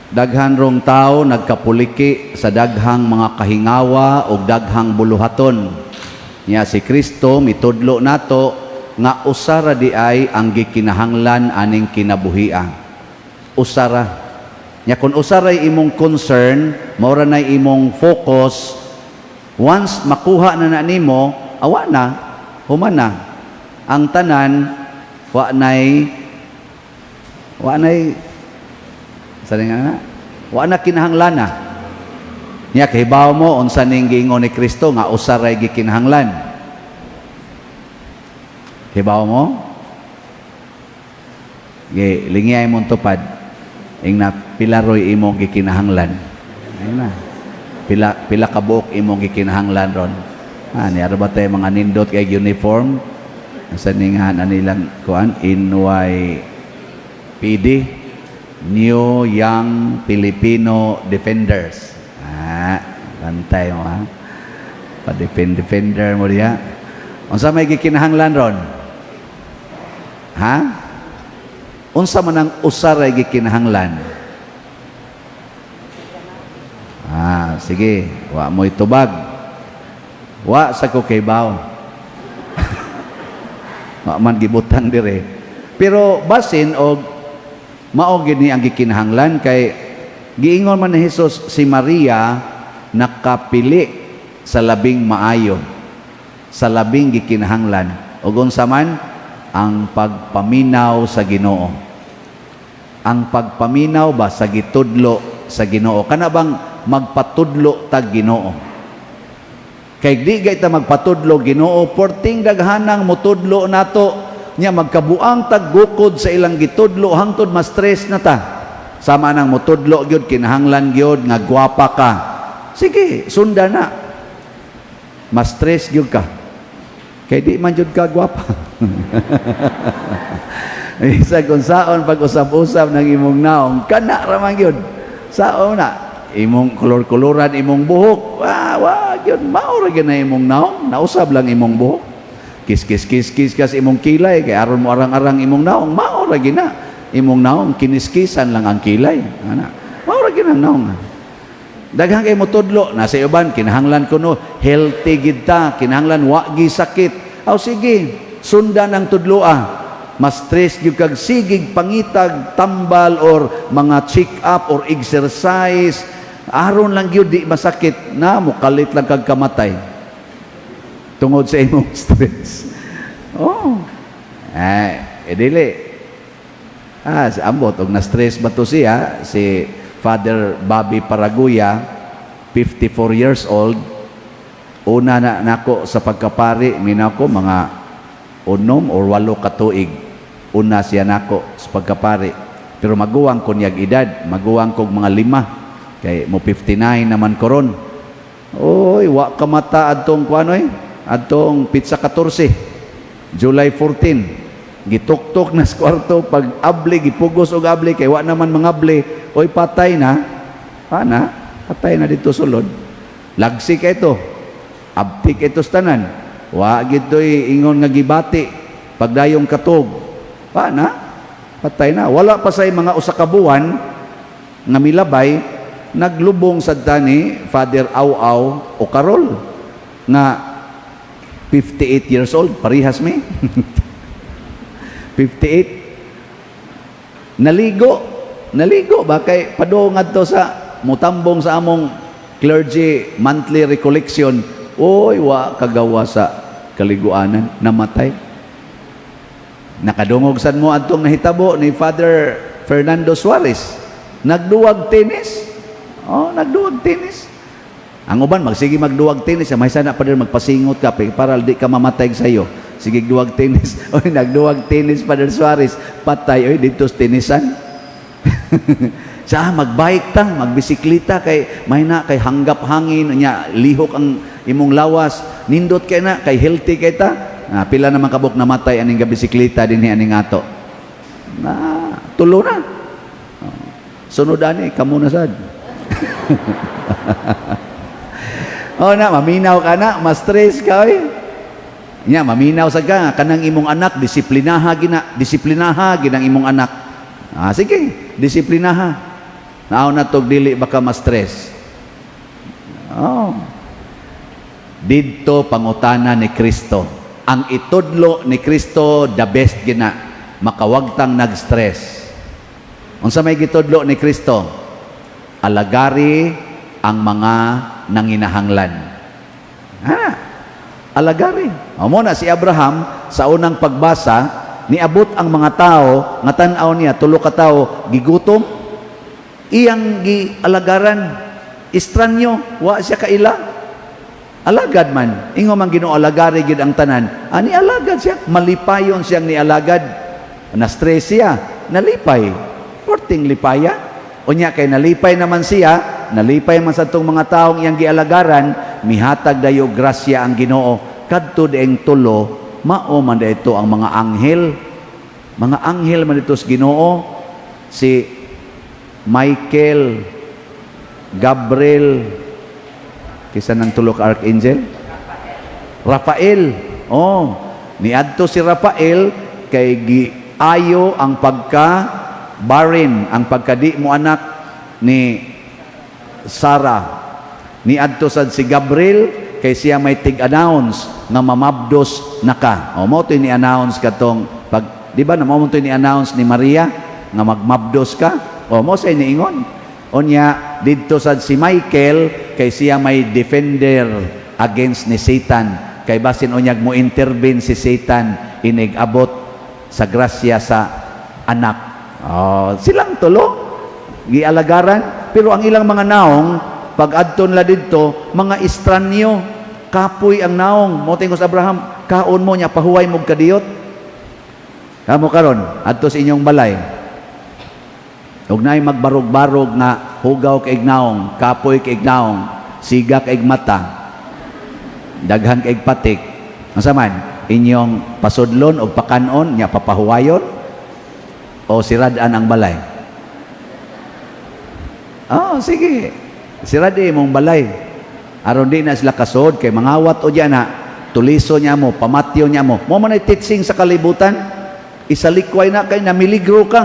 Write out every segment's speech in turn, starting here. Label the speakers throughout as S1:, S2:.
S1: Daghan rong tao nagkapuliki sa daghang mga kahingawa o daghang buluhaton. Nya si Kristo mitudlo nato nga usa ra diay ang gikinahanglan aning kinabuhia. Usa ra. Nya kung usa ray imong concern, mao ra nay imong focus, once makuha na na nimo, awa na, human na. Ang tanan wa nay sa nga na, wa na kinahanglan na. Nya kahibaw mo unsa ning giingon ni Kristo nga usa ray gikinahanglan? Hibaw mo? Ge, lingiyay mong tupad. Ing na pila roy imong gikinahanglan. Ayun na. Pila pila ka buok imong gikinahanglan ron? Ah, ni ba tayo mga nindot kay uniform? Sa ningahan nilang kuan NYPD, New Young Filipino Defenders. Ah, bantay mo ha. Pa-defend defender mo diya. Unsa may gikinahanglan ron? Ha? Unsa man ang usa ray gikinahanglan? Ah, sige, wa mo'y tubag. Wa sa ko kaybaw. Wa man gibutang dire. Pero basin og mao gid ni ang gikinahanglan kay giingon man ni Jesus, si Maria nakapili sa labing maayo, sa labing gikinahanglan. Ug unsa man? Ang pagpaminaw sa Ginoo. Ang pagpaminaw ba sa gitudlo sa Ginoo? Kana bang magpatudlo tag Ginoo? Kay di gay ta magpatudlo Ginoo, porting daghanang mutudlo nato nya magkabuang tag gukod sa ilang gitudlo hangtod ma-stress na ta. Sama nang mutudlo gyud, kinahanglan gyud nga gwapa ka. Sige, sunda na. Ma-stress gyud ka. Kay di man gyud ka gwapa. Isa kung saon pag usab-usab ng imong naong, kana ra man gyud. Saon na imong kolor-koloran imong buhok. Ah, wa gyud mao ra gyud na imong naong, nausab lang imong buhok. Kis-kis kis-kis kas imong kilay kay aron mo arang-arang imong naong, mao ra gyud na. Imong naong kiniskisan lang ang kilay. Ana. Mao ra gyud ang naong. Daghan kay motudlo nasa uban, kinahanglan kuno healthy gid ta, kinahanglan wa gi sakit. Aw sige, sundan ang tudloa. Mas stress gyud kag sigig pangitag tambal or mga check up or exercise aron lang gyud di masakit na, mukalit lang kag kamatay tungod sa imong stress. Oh. Eh, eh dili. Ah, si ambot og na stress ba to siya, si Father Bobby Paraguya, 54 years old. Una na nako sa pagkapari, minako mga 6 or 8 ka tuig. Una siya nako sa pagkapari. Pero maguwang ko niyag edad, maguwang kog mga 5. Kay mo 59 naman koron. Oy, wa ka mata adtong kuan oy. Adtong petsa 14, July 14. Gituktok na sa kwarto pag abli, gipugos og abli kay wa naman mangabli. Oy, patay na. Pana, patay na dito sulod. Lagsi kay ito. Abtik ito sa tanan. Wa gito'y ingon nga gibati pagdayong katog. Pana, patay na. Wala pa say mga 1 ka buwan nga milabay, naglubong sa ni Father Aw-Aw o Karol nga 58 years old, parihas mi. 58. Naligo, naligo ba kay padung ngadto sa mutambong sa among clergy monthly recollection. Oy, wa kagawa sa kaliguanan, namatay. Nakadungog sad mo adtong nahitabo ni Father Fernando Suarez. Nagduwag tennis. Oh, nagduwag tennis. Ang uban magsige magduwag tennis, may sana pa din magpasingot ka para di ka mamatay sa iyo. Sige duwag tennis. Oy, nagduwag tennis Father Suarez, patay oy dito sa tenisan. Sa magbike ta, magbisikleta kay may na kay hanggap hangin nya, lihok ang imong lawas, nindot kay na kay healthy kay ta. Ah, pila naman kabuk namatay aning bisikleta dinhi aning ato. Na tulo na. Oh. Sunod ani kamo na sad. Oh na, maminaw ka na, ma-stress ka oy. Nya maminaw sa ka kanang imong anak, disiplinaha gina, disiplinaha ginang imong anak. Ah, sige, disiplinaha. Naon na tog dili baka ma-stress. Oh. Didto pangutana ni Kristo. Ang itudlo ni Kristo, the best gina. Makawagtang nag-stress. Unsa may gitudlo ni Kristo? Alagari ang mga nanginahanglan. Ha? Alagari. O mo na si Abraham sa unang pagbasa, niabot ang mga tao nga tan-aw niya tulo ka tawo gigutom, iyang gialagaran. Estranyo, wa siya kaila. Alagad man. Ingon man Ginoo, alagari gid ang tanan. Ani alagad siya, malipayon siyang nialagad. Na-stress siya, nalipay. Porting lipaya. Unya kay nalipay naman siya, nalipay man sa atong mga taong iyang gialagaran, mihatag dayo grasya ang Ginoo. Kadto dieng tulo, mao man dito ang mga anghel. Mga anghel man dito sa Ginoo, si Michael, Gabriel, kisa ng tulo ka archangel? Rafael. Oh, niadto si Rafael kay giayo ang pagka barren, ang pagkadi mo anak ni Sarah. Niadto sad si Gabriel kay siya may tig-announce nga mamabdos na ka. O mo ni announce katong pag, di ba na mo ni announce ni Maria nga magmabdos ka? O mo say niingon. Unya didto sad si Michael kay siya may defender against ni Satan, kay basin unyag mo intervene si Satan inig abot sa grasya sa anak. Oh, silang tulo gialagaran, pero ang ilang mga naong pag adto nila didto, mga estranyo, kapoy ang naong. Mo tingos Abraham, "Kaon mo nya pahuway mo kadiyot." Kamo karon adto sa inyong balay ug naay magbarog-barog nga hugaw kay naong, kapoy kay naong, siga kay mata, daghan kay patik. Unsa man inyong pasudlon og pakanon nya papahuwayon o sirad-an ang balay? Oh, sige. Sirad imong balay. Aron di na sila kasod kay mangawat o diyan na tuliso niya mo, pamatyo niya mo. Mo man ay teaching sa kalibutan. Isalikway na kay namiligro ka.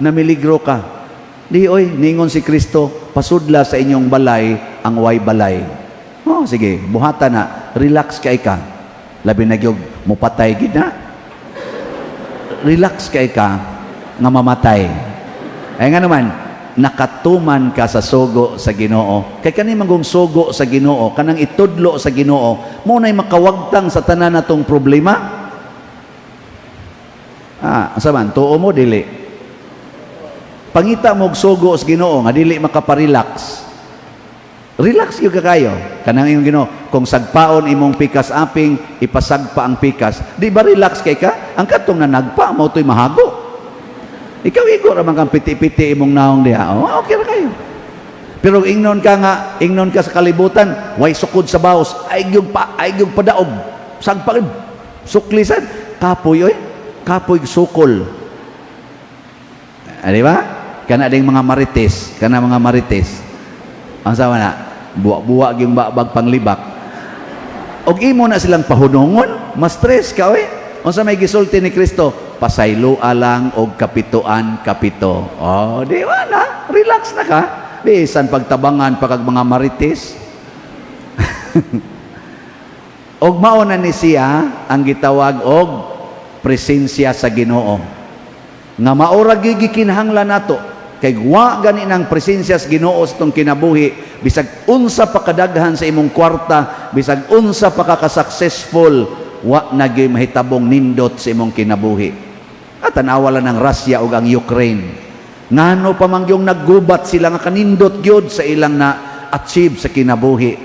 S1: Namiligro ka. Di oy, ningon si Kristo, pasudla sa inyong balay ang way balay. Oh, sige, buhata na, relax kay ka. Labi na gyud mupatay gid na. Relax kay ka nga mamatay. Ay nga naman, nakatuman ka sa sugo sa Ginoo. Kay kani manggong sugo sa Ginoo, kanang itudlo sa Ginoo, mo na'y makawagtang sa tanan natong problema. Ah, asa man, tuo mo dili? Pangita mo og sugo sa Ginoo nga dili makaparelax. Relax gyud ka kayo. Kanang imong Ginoo, kung sagpaon imong pikas aping, ipasagpa ang pikas. Di ba relax kay ka? Ang katong nanagpa mo to'y mahago. Ikaw igo ra man kang piti-piti imong naong diha. Oh, okay ra kayo. Pero ingnon ka nga, ingnon ka sa kalibutan, way sukod sa baos, ay gyud pa, ay gyud padaog. Sagpa suklisan, kapoy oy, kapoy sukol. Ah, di ba? Kana ding mga marites, kana mga marites. Ang sama na, buwa-buwa gyung babag panglibak. Og imo na silang pahunungon, ma-stress ka oy. Unsa may gisulti ni Kristo? Pasayloa lang og kapitoan kapito. Oh, di ba na? Relax na ka. Bisan pagtabangan pa kag mga marites. Og mao na ni siya ang gitawag og presensya sa Ginoo. Nga maora gikinahanglan nato kay wa gani ng presensya sa Ginoo sa itong kinabuhi, bisag unsa pa kadaghan sa imong kwarta, bisag unsa pa ka ka-successful, wa na gyud mahitabong nindot sa imong kinabuhi. At tanawa lang ng Russia ug ang Ukraine, ngano pa man yung naggubat sila nga kanindot gyud sa ilang na achieve sa kinabuhi,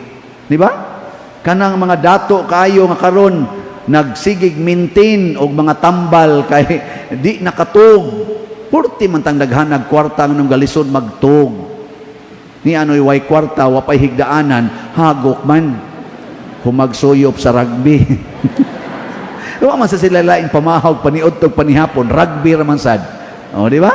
S1: di ba? Kanang mga dato kaayo nga karon nagsigig maintain og mga tambal kay di nakatug. Purti man tang daghanag kwarta nung galisod magtug. Ni ano'y way kwarta, wa pay higdaanan, hagok man. Humagsuyop sa rugby. Wa man sa sila laing pamahog, paniudtog, panihapon, rugby ra man sad. O, di ba?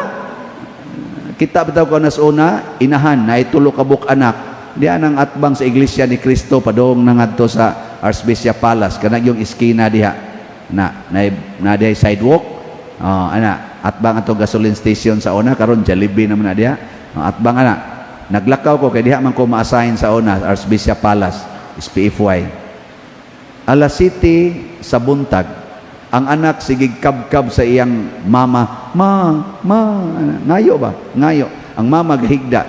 S1: Kita bitaw ko nas una, inahan, na itulo ka buk anak. Di anang atbang sa Iglesia ni Cristo, padong na ngadto sa Archbishop Palace, kanang yung iskina diha. Na, na, na diha sidewalk. Oh, ana, atbang ato gasoline station sa una, karon Jollibee naman na diha. At bang ana, naglakaw ko kay diha man ko ma-assign sa una, Archbishop Palace, SPFY. Alas 7 sa buntag, ang anak sige kabkab sa iyang mama, "Ma, ma," ngayo ba? Ngayo. Ang mama gahigda.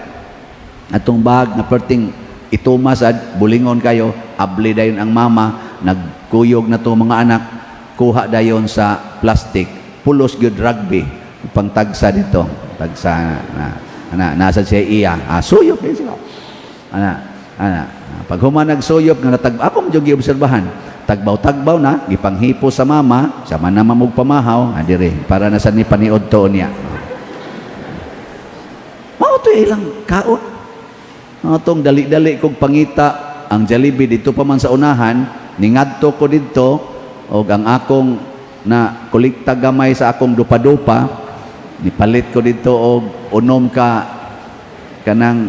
S1: Atong bag na perting ituma sad, bulingon kayo, abli dayon ang mama, nagkuyog na to mga anak, kuha dayon sa plastic, pulos gyud rugby, pangtagsa dito, tagsa na, ana, nasa siya iya, ah, suyop din sila. Ana, ana, pag human nagsuyop nga natag ako mo jud giobserbahan, tagbaw-tagbaw na, gipanghipo sa mama, sa man naman og pamahaw, ah, dire, para na sa ni paniod to niya. Mao to ilang kaon. Atong dali-dali kog pangita ang Jollibee dito pa man sa unahan, ningadto ko didto og ang akong na kolekta gamay sa akong dupa-dupa, nipalit ko didto og unom ka kanang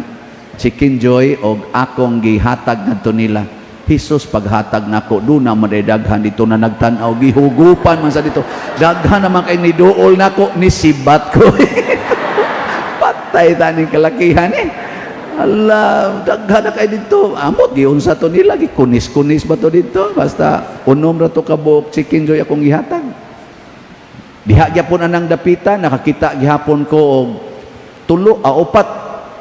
S1: Chicken Joy og akong gihatag ngadto nila. Jesus, paghatag nako do na man daghan dito na nagtan-aw, gihugupan man sa dito. Daghan naman kay niduol nako, nisibat ko. Patay ta ning kalakihan eh. Ala, daghan na kay dito. Amot giunsa to nila, gikunis-kunis ba to dito? Basta unom ra to ka buok Chicken Joy akong gihatag. Diha gyapon anang dapita, nakakita gihapon ko og tulo a upat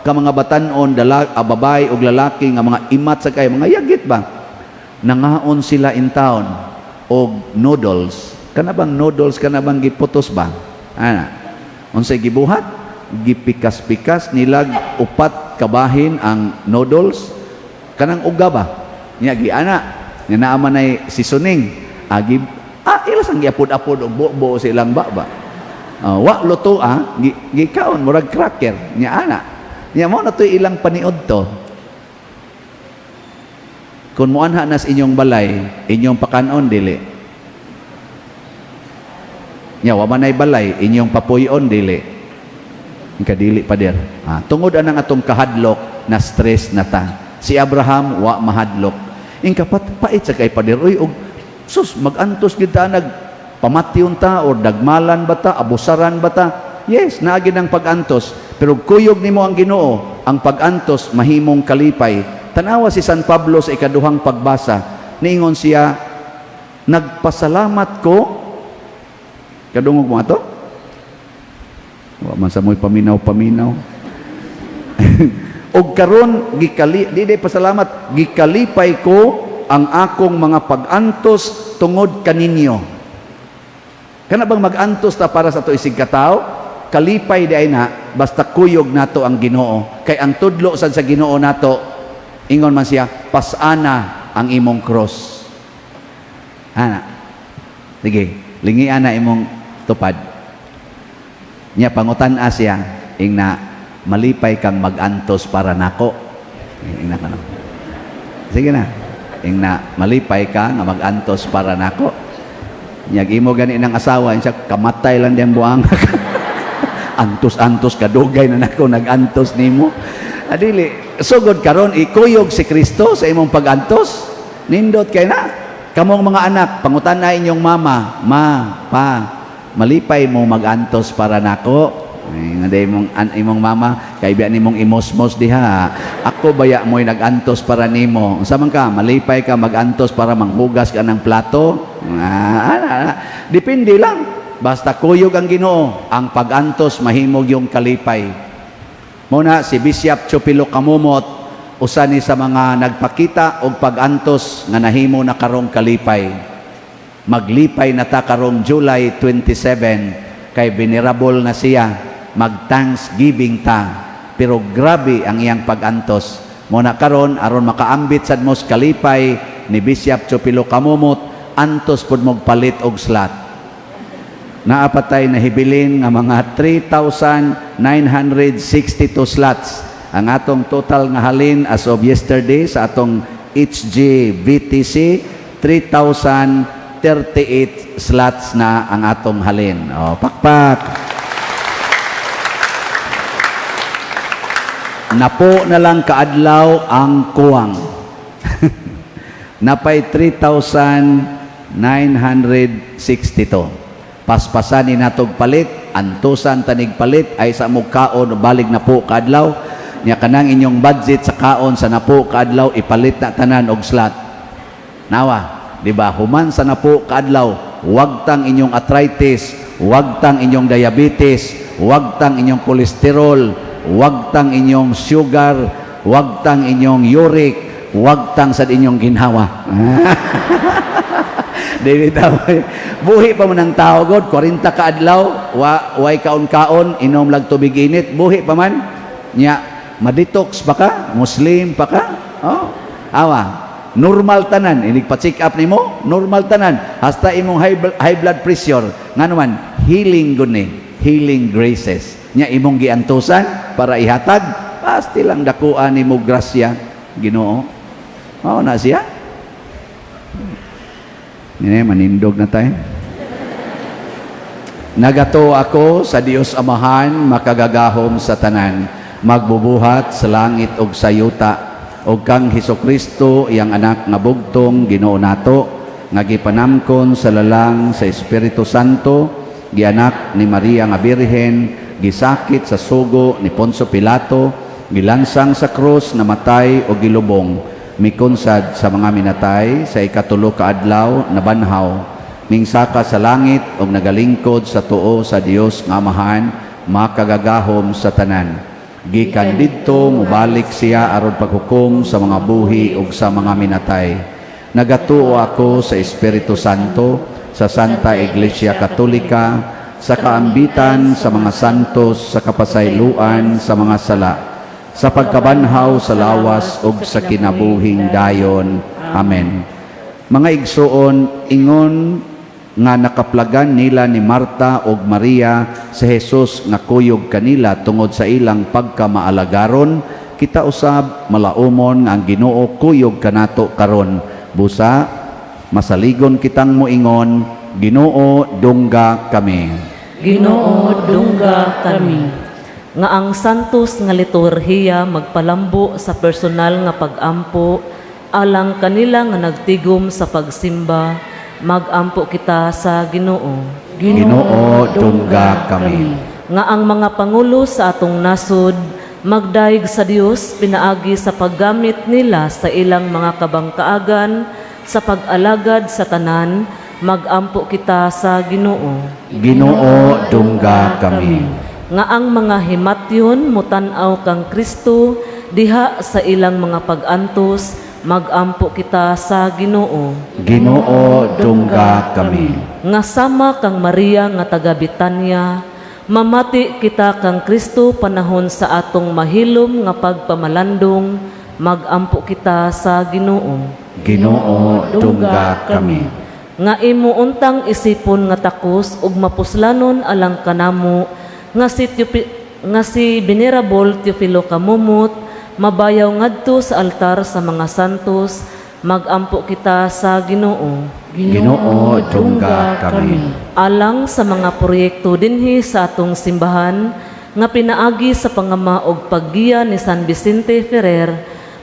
S1: ka mga batan-on, dala, a babae og lalaki nga mga imat sa kay mga yagit ba. Nangaon sila in town og noodles. Kana bang noodles, kana bang giputos ba? Ana. Unsay gibuhat? Gipikas-pikas nilag upat kabahin ang noodles, kanang uga ba nya giana nga naa man ay seasoning, agi ah ilas ang giapod-apod og buo sa ilang baba. Wa luto ah, gikaon murag cracker nya ana nya. Mo na to ilang paniud to. Kung muanha nas inyong balay, inyong pakanon, dili? Nya wa man ay balay, inyong papuy-on, dili? Kadili, pader. Ah, tungod anang atong kahadlok na stress na ta. Si Abraham wa mahadlok. Ingka pait sa kay pader, uy, og sus, magantos gid ta, nag pamatyon ta or dagmalan ba ta, abusaran ba ta? Yes, naagi ng pag-antos. Pero kuyog nimo ang Ginoo, ang pag-antos mahimong kalipay. Tanawa si San Pablo sa ikaduhang pagbasa. Niingon siya, "Nagpasalamat ko." Kadungog mo ato? Wa man sa mo'y paminaw-paminaw. Og karon gikali di di pasalamat, gikalipay ko ang akong mga pag-antos tungod kaninyo. Kana bang mag-antos ta para sa ato isig katawo? Kalipay di ay na basta kuyog nato ang Ginoo. Kay ang tudlo sad sa Ginoo nato, ingon man siya, "Pasana ang imong cross." Ana. Sige, lingian na imong tupad. Nya pangutan-a siya, ingna, "Malipay kang mag-antos para nako?" Ingna ka no. Sige na. Ingna, "Malipay ka nga mag-antos para nako?" Nyag imo gani ng asawa, siya kamatay lang diyang buang. Antos-antos kadugay na nako nag-antos nimo. Adili, sugod karon ikuyog si Kristo sa imong pag-antos. Nindot kay na. Kamong mga anak, pangutan na inyong mama, "Ma, pa, malipay mo mag-antos para nako?" Ay, nga imong imong mama kay biya nimong imosmos diha. "Ako baya mo'y nag-antos para nimo. Unsa man ka, malipay ka mag-antos para manghugas ka ng plato?" Ah, ana, ana. Depende lang. Basta kuyog ang Ginoo, ang pag-antos mahimog yung kalipay. Muna si Bishop Chupilo Camomot, usa ni sa mga nagpakita og pag-antos nga nahimo na karong kalipay. Maglipay na ta karong July 27 kay venerable na siya, mag Thanksgiving ta. Pero grabe ang iyang pag-antos. Mo na karon, aron makaambit sad mo sa kalipay ni Bishop Chupilo Camomot, antos pud mog palit og slot. Naapatay na hibilin nga mga 3,962 slots. Ang atong total nga halin as of yesterday sa atong HGVTC, 3,038 slots na ang atong halin. O, pakpak. Napo na lang kaadlaw ang kuwang. Napay 3,962. Paspasan ni natog palit. Antusan ta nig palit ay sa mo kaon balig napo kaadlaw. Nya kanang inyong budget sa kaon sa napo kaadlaw, ipalit na tanan og slot. Nawa, di ba? Human sa napo kaadlaw, wagtang inyong arthritis, wagtang inyong diabetes, wagtang inyong kolesterol, wagtang inyong sugar, wagtang inyong uric, wagtang sa inyong ginhawa. Dili tao. Buhi pa man ang tao god, 40 ka adlaw, way kaon-kaon, inom lag tubig init, buhi pa man. Nya, ma-detox pa ka, Muslim pa ka. Oh. Awa, normal tanan, inig pa-check up nimo, normal tanan. Hasta imong high blood pressure, ngano man, healing gud ni, healing graces. Nya imong giantusan para ihatag, pasti lang dakuan nimo grasya, Ginoo. Mao na siya. Ini manindog na tayo. Nagatuo ako sa Dios Amahan, makagagahom sa tanan, magbubuhat sa langit ug sa yuta, ug kang Hesus Kristo, iyang anak nga bugtong Ginoo nato, nga gipanamkon sa lalang sa Espiritu Santo, gianak ni Maria nga Birhen, gisakit sa sugo ni Poncio Pilato, gilansang sa krus, namatay o gilubong, mikunsad sa mga minatay, sa ikatulo ka adlaw nabanhaw, mingsaka sa langit ug nagalingkod sa tuo sa Dios nga Amahan, makagagahom sa tanan. Gikan didto mobalik siya aron paghukom sa mga buhi ug sa mga minatay. Nagatuo ako sa Espiritu Santo, sa Santa Iglesia Katolika, sa kaambitan sa mga santos, sa kapasayloan sa mga sala, sa pagkabanhaw sa lawas ug sa kinabuhing dayon. Amen. Mga igsuon, ingon nga nakaplagan nila ni Marta ug Maria sa Jesus nga kuyog kanila tungod sa ilang pagkamaalagaron, kita usab malaumon nga ang Ginoo kuyog kanato karon. Busa masaligon kitang moingon, "Ginoo, dungga kami."
S2: Ginoo, dungga kami. Nga ang santos nga liturhiya magpalambo sa personal nga pagampo alang kanila nga nagtigom sa pagsimba, magampo kita sa Ginoo.
S1: Ginoo, dungga kami.
S2: Nga ang mga pangulo sa atong nasod magdayeg sa Dios pinaagi sa paggamit nila sa ilang mga kabangkaagan sa pag-alagad sa tanan, magampo kita sa Ginoo.
S1: Ginoo, dungga kami.
S2: Nga ang mga himatyon mutan-aw kang Kristo diha sa ilang mga pag-antos, magampo kita sa Ginoo.
S1: Ginoo, dungga kami.
S2: Nga sama kang Maria nga taga Betania, mamati kita kang Kristo panahon sa atong mahilom nga pagpamalandong, magampo kita sa Ginoo.
S1: Ginoo, dungga kami.
S2: Nga imo untang isipon nga takos ug mapuslanon alang kanamo nga si Venerable Teofilo Camomot mabayaw ngadto sa altar sa mga santos, magampo kita sa Ginoo.
S1: Ginoo, dungga kami.
S2: Alang sa mga proyekto dinhi sa atong simbahan nga pinaagi sa pangama og paggiya ni San Vicente Ferrer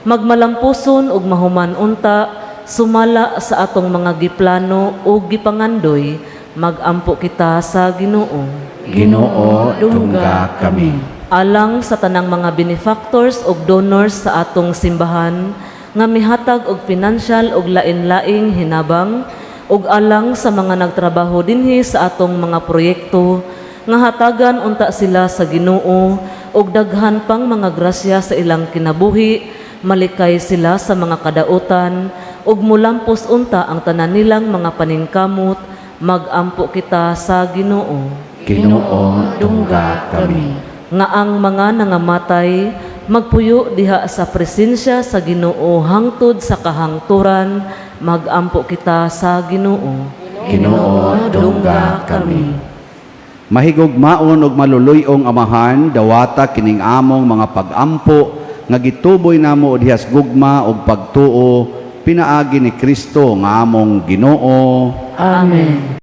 S2: magmalampuson ug mahuman unta sumala sa atong mga giplano ug gipangandoy, magampo kita sa Ginoo.
S1: Ginoo, dungga kami.
S2: Alang sa tanang mga benefactors ug donors sa atong simbahan nga mihatag og financial ug lain-laing hinabang ug alang sa mga nagtrabaho dinhi sa atong mga proyekto, nga hatagan unta sila sa Ginoo og daghan pang mga grasya sa ilang kinabuhi, malikay sila sa mga kadautan ug mulampos unta ang tanan nilang mga paningkamot, magampo kita sa Ginoo.
S1: Ginoo, dungga kami.
S2: Nga ang mga nangamatay magpuyo diha sa presensya sa Ginoo hangtod sa kahangturan, magampo kita sa Ginoo.
S1: Ginoo, dungga kami. Mahigugmaon ug maluluy-ong Amahan, dawata kining among mga pagampo nga gituboy namo dihas gugma ug pagtuo pinaagi ni Kristo nga among Ginoo.
S2: Amen.